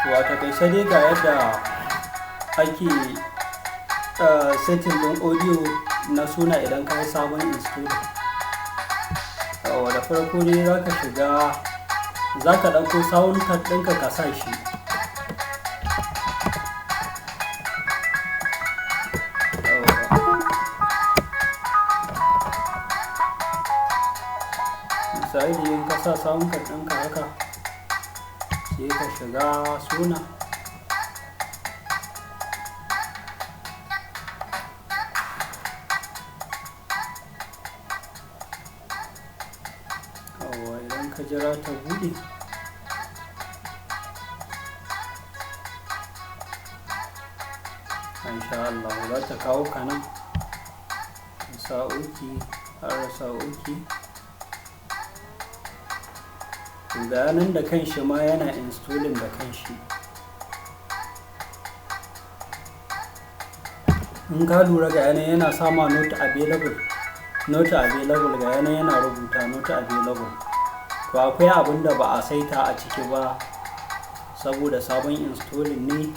To, a taƙaice dai, ga yadda ake setting ɗin audio na Sonar idan ka yi sabon install. Yawwa, da farko dai za ka shiga, za ka ɗauko sound card ɗinka ka sa shi. Yawwa. Misali, in ka sa sound card ɗinka haka, sai ka shiga Sonar. Yawwa, idan ka jira ta buɗe. Insha Allah za ta kawo ka nan. Ka sa okay, ƙara sa okay. To, ga nan da kanshi ma yana installing da kanshi. In ka lura, ga yanan yana sama "not available", "not available", ga yanan yana rubuta "not available". To, akwai abun da ba a saita a ciki ba saboda sabon installing ne.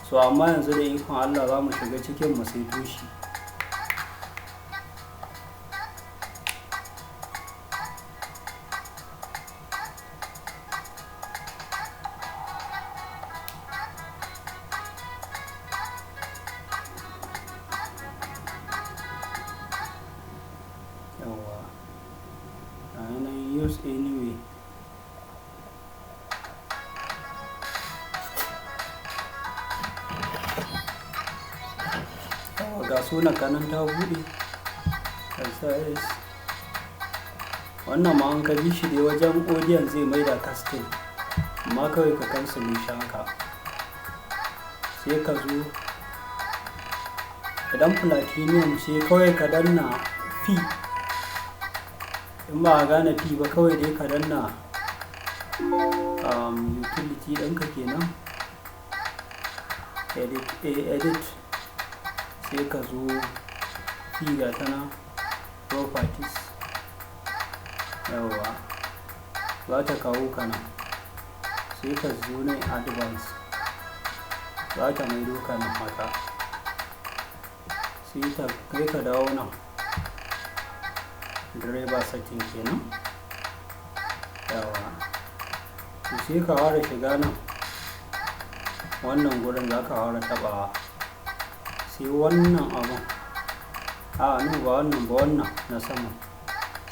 So amma yanzu da ikon Allah za mu shiga cikin mu saito shi. Yawwa. Ga yanan "use anyway". Yawwa, ga Sonar ka nan ta buɗe. Ka sa S. Wannan ma in ka bi shi dai wajen audio zai maida ka still. Amma kawai ka cancel shi haka. Sai ka zo idan Platinum, sai kawai ka danna P. In ba a gane P ba, kawai dai ka danna utility ɗinka kenan. Edit, edit. Sai ka zo P, ga ta nan, properties. Yawwa, za ta kawo ka nan. Sai ka zo nan advance. Za ta maido ka nan haka. Sai ta kai ka dawo nan. Driver setting kenan. Yawwa. To, sai ka fara shiga nan. Wannan gurin za ka fara taɓawa. Sai wannan abun. A no, ba wannan ba, wannan na sama.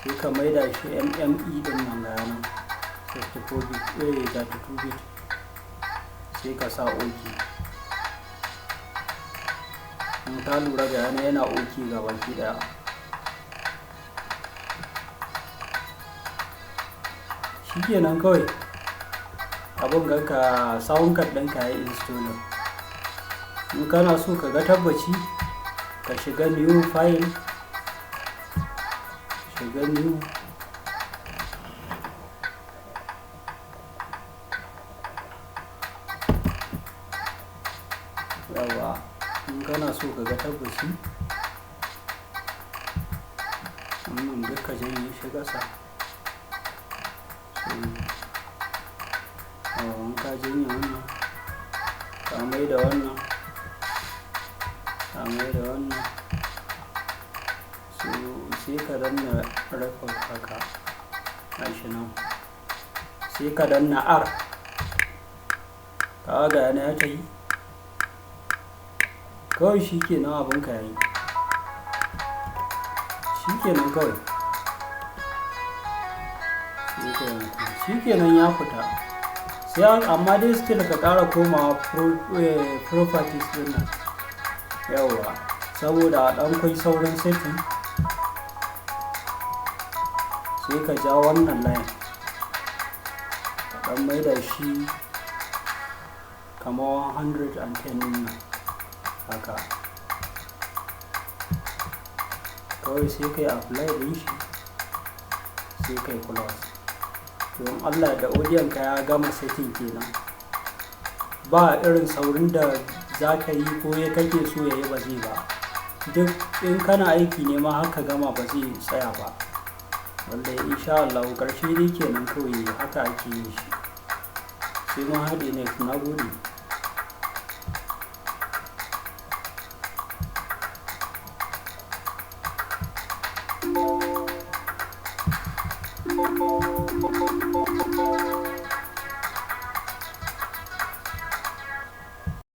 Sai ka maida shi MME ɗin nan, ga yanan 64 bit, 32 bit. Sai ka sa OK. In ka lura, ga yana yana OK gabaki ɗaya. Shikenan kawai. Abun ganka sound card ɗinka yayi installing. In kana so ka ga tabbaci, ka shiga new file, shiga new. Yawwa, in kana so ka ga tabbaci, wannan duk ka janye shi ƙasa. So, yawwa, in ka janye wannan, ka maida wannan, ka maida wannan. So sai ka danna record haka, gashi nan. Sai ka danna R. Ka ga yana ya tafi. Kawai shi kenan, abun ka yayi. Shi kenan kawai. Shi kenan ya fita. Sai amma dai still ka ƙara komawa properties ɗin nan. Yauwa, saboda a ɗan kwai sauran setting. Sai ka ja wannan line. Ka ɗan maida shi kamar 110 ɗin nan haka. Kawai sai ka yi apply ɗin shi, sai ka yi close. Don Allah da audio ka ya gama setting kenan. Ba irin saurin da za ka yi ko ya kake so ya yi ba zai ba. Duk in kana aiki ne ma haka gama, ba zai tsaya ba. Lallai, in sha Allahu, ƙarshe dai kenan kawai haka ake yin shi. Sai mun haɗe next. Na gode.